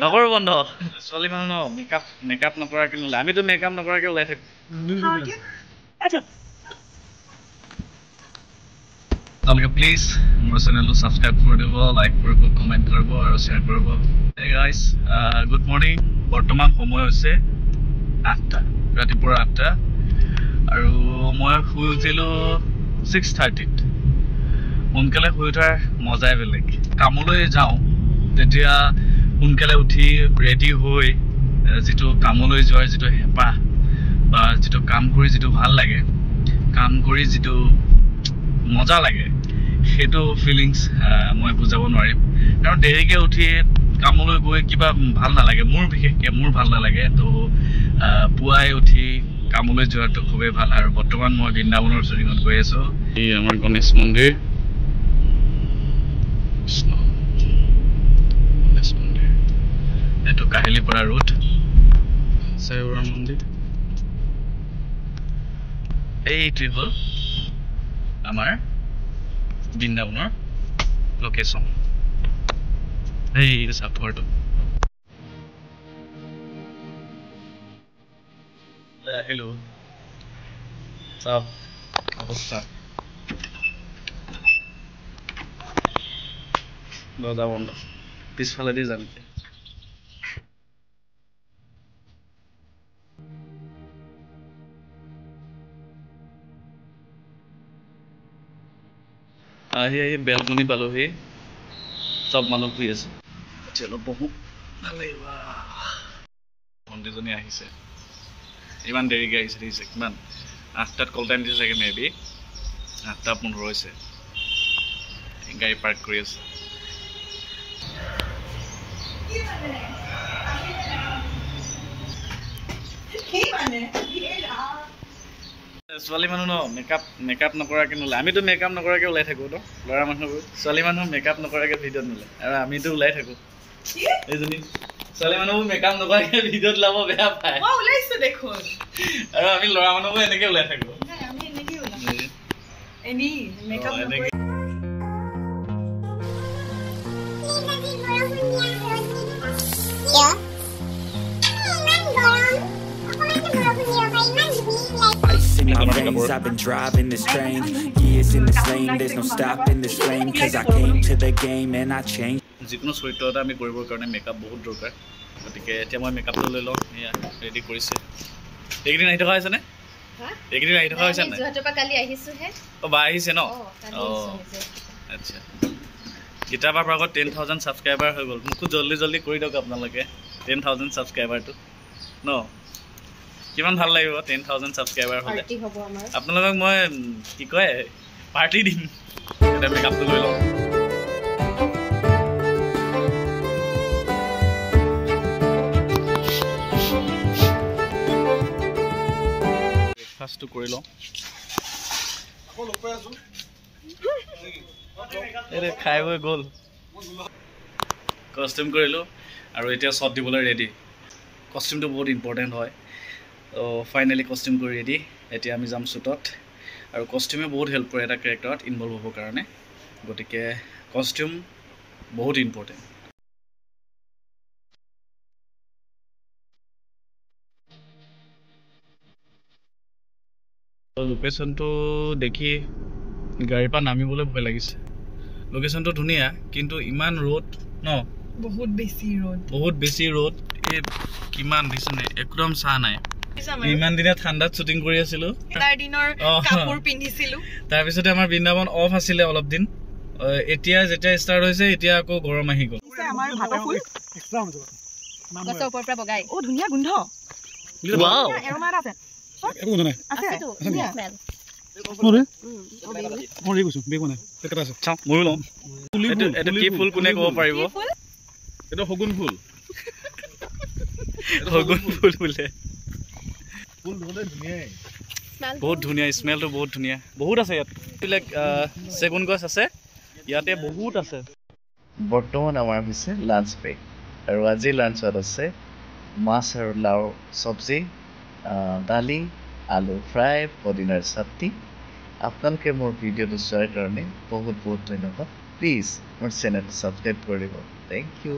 নকৰো বন্ধ। ছোৱালী মানুহ ন, মেকআপ নকৰাকে নোলায়। আমিতো মেকআপ নকৰাকে ওলাই থাকো। আপোনালোকে প্লিজ মোৰ চেনেলটো ছাবস্ক্ৰাইব কৰি দিব, লাইক কৰিব, কমেণ্ট কৰিব আৰু শ্বেয়াৰ কৰিব। এই গাইজ, গুড মৰ্ণিং। বৰ্তমান সময় হৈছে 8টা, ৰাতিপুৱা 8টা, আৰু মই শুই উঠিলোঁ 6:30। সোনকালে শুই উঠাৰ মজাই বেলেগ। কামলৈ যাওঁ তেতিয়া সোনকালে উঠি ৰেডি হৈ যিটো কামলৈ যোৱাৰ যিটো হেঁপাহ বা যিটো কাম কৰি যিটো ভাল লাগে, কাম কৰি যিটো মজা লাগে, সেইটো ফিলিংছ মই বুজাব নোৱাৰিম। কাৰণ দেৰিকৈ উঠি কামলৈ গৈ কিবা ভাল নালাগে, মোৰ বিশেষকৈ মোৰ ভাল নালাগে। তো পুৱাই উঠি কামলৈ যোৱাটো খুবেই ভাল। আৰু বৰ্তমান মই বৃন্দাবনৰ শ্বুটিঙত গৈ আছোঁ। এই আমাৰ গণেশ মন্দিৰ, কৃষ্ণ গণেশ মন্দিৰ, এইটো কাহিলীপাৰা ৰোড, চাইবাবা মন্দিৰ। এইটোৱে হ'ল আমাৰ বৃন্দাবনৰ লোকেশ্যন। এই চাপৰটো আহিলো, চাওক অৱস্থা, দৰ্জা বন্ধ, পিছফালেদি যাম এতিয়া। আহি আহি বেলকনি পালোহি, চব মানুহ শুই আছে। এতিয়া অলপ বহোঁ, ভাল লাগিব। ভণ্টিজনী আহিছে, ইমান দেৰিকৈ আহিছে, দেখিছে কিমান 8টাত কল টাইম দিছে চাগে, মে বি 8:15 হৈছে। গাড়ী পাৰ্ক কৰি আছে। ছোৱালী মানুহ ন, মেকআপ নকৰাকে নোলায়। আমিতো মেকআপ নকৰাকে ওলাই থাকোঁ ন, ল'ৰা মানুহবোৰ। ছোৱালী মানুহ মেকআপ নকৰাকে ভিডিঅ'ত নোলায়, আৰু আমিতো ওলাই থাকোঁ। এইজনী ছোৱালী মানুহবোৰ মেকআপ নকৰাকে ভিডিঅ'ত ওলাব বেয়া পায়। আৰু আমি ল'ৰা মানুহবোৰ এনেকে ওলাই থাকোঁ। In my veins, I've been driving this train. Years in this lane, there's no stopping this flame. Cause I came to the game and I changed. যিকোনো চৰিত্ৰ এটা আমি কৰিবৰ কাৰণে মেকআপ বহুত দৰকাৰ। গতিকে এতিয়া মই মেকআপটো লৈ লওঁ। এয়া ৰেডি কৰিছে। এইকেইদিন আহি থকা হৈছেনে? এইকেইদিন আহি থকা হৈছে নাই? অ' বা আহিছে ন? অঁ, আচ্ছা। গীতা বাৰ আগত 10,000 ছাবস্ক্ৰাইবাৰ হৈ গ'ল। মোকো জল্দি জল্দি কৰি দিয়ক আপোনালোকে 10,000 ছাবস্ক্ৰাইবাৰটো ন? কিমান ভাল লাগিব 10,000 ছাবস্ক্ৰাইবাৰ হ'লে। আপোনালোকক মই কি কয় পাৰ্টি দিম। এতিয়া মেকআপটো লৈ লওঁ। ব্ৰেকফাষ্টটো কৰি লওঁ। খাই বৈ গ'ল, কষ্টিউম কৰিলোঁ আৰু এতিয়া শ্বট দিবলৈ ৰেডি। কষ্টিউমটো বহুত ইম্পৰ্টেণ্ট হয়। ফাইনেলি কষ্টিউম কৰি ৰেডি। এতিয়া আমি যাম শ্বুটত। আৰু কষ্টিউমে বহুত হেল্প কৰে এটা কেৰেক্টাৰত ইনভল্ভ হ'বৰ কাৰণে। গতিকে কষ্টিউম বহুত ইম্পৰ্টেণ্ট। লোকেশ্যনটো দেখি গাড়ীৰ পৰা নামিবলৈ ভয় লাগিছে। লোকেশ্যনটো ধুনীয়া, কিন্তু ইমান ৰ'দ ন, বহুত বেছি ৰ'দ, বহুত বেছি ৰ'দ। এই কিমান দিছে, একদম চাহ নাই। ইমান দিনে ঠাণ্ডাত শ্বুটিং কৰি আছিলো, তাৰপিছতে আমাৰ বৃন্দাবন অফ আছিলে অলপ দিন। এতিয়া যেতিয়া ষ্টাৰ্ট হৈছে এতিয়া আকৌ গৰম আহি গ'ল। কি ফুল কোনে ক'ব পাৰিব? শগুন ফুল, শগুন ফুল বোলে। বহুত ধুনীয়া স্মেলটো, বহুত ধুনীয়া। বহুত আছে ইয়াত, এইবিলাক চেগুন গছ আছে ইয়াতে, বহুত আছে। বৰ্তমান আমাৰ হৈছে লাঞ্চ ব্ৰেক, আৰু আজি লাঞ্চত আছে মাছ আৰু লাও চব্জি, দালি, আলু ফ্ৰাই, পদিনাৰ চাটনি, আপোনালোকে মোৰ ভিডিঅ'টো চোৱাৰ কাৰণে বহুত বহুত ধন্যবাদ। প্লিজ মোৰ চেনেলটো ছাবস্ক্ৰাইব কৰি দিব। Thank you.